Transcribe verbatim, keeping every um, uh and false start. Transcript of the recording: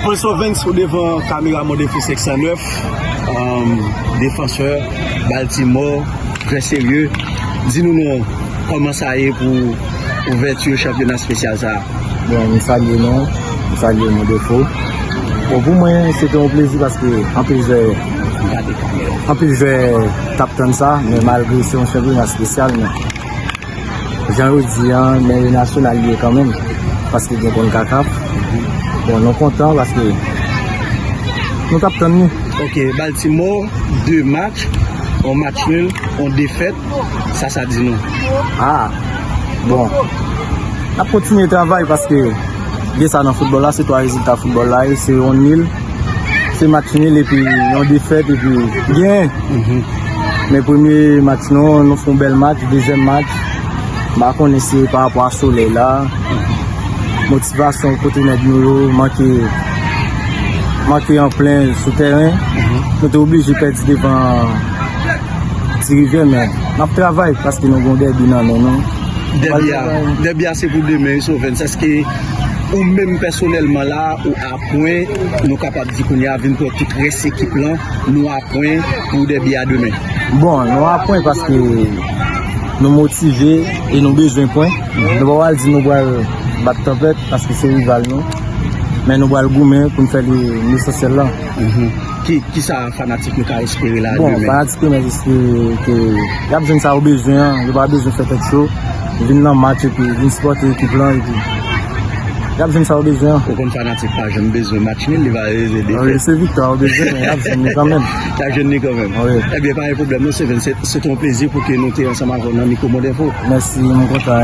Prince Ovens ou devan kamera Mòdefo senk san nèf, um, defansè, Baltimore, trè serye. Di nou non, kòman sa ye pou ouvèti chanpyona espesyal sa a? Bon, m salye nou, m salye Mòdefo. Bon, pou mwen, se te yon plezi paske anpil jwè, anpil jwè t ap tann sa, men malgre se yon chanpyona espesyal, men jan yo di an, men nasyonal li ye kanmenm, paske gen konn kakaf. Bon, nou kontan paske nou t ap tann li. Ok, Baltimore, de match, yon match nul, yon defèt, sa sa di nou? Ah, bon, n ap kontinye travay paske gen sa nan foutbòl la, se twa rezilta foutbòl la, e se yon nil, se match nil epi yon defèt epi gen. Men premye match nou, nou fè yon bèl match, dezyèm match, m pa konnen se pa rapò a solèy la, motivasyon kote nèg nou yo manke, manke an plen sou tèren, nou te oblije pèdi devan Ti Rivyè, men n ap travay paske nou gen yon dèbi nan men nou. Dèbi a, dèbi a se pou demen, wi, Sovens. Èske ou menm pèsonèlman la, ou a pwen, nou kapab di kounye a vin pran tout rès ekip lan, nou a pwen pou dèbi a demen? Bon, nou a pwen paske nou motive e nou bezwen pwen. Nou pa pral di nou pral bat tanpèt paske se rival nou. Men nou pral goumen pou n fè li lesansyèl lan. Ki, ki sa fanatik yo ka espere la demen? Bon, fanatik yo, men jis ke, ke y ap jwenn sa yo bezwen an, yo pa bezwen fè tèt cho, vin nan match epi vin sipòte ekip lan epi y ap jwenn sa yo bezwen an. Ou konn fanatik pa janm bezwen match nil, li pa bezwen defèt. Wi, se viktwa yo bezwen, men y ap jwenn li kanmenm. Y ap jwenn li kanmenm. Wi. Ebyen, pa gen pwoblèm non, Seven, se, se te yon plezi pou ke nou te ansanm avè w nan mikwo Mòdèfo. Mèsi, mwen kontan.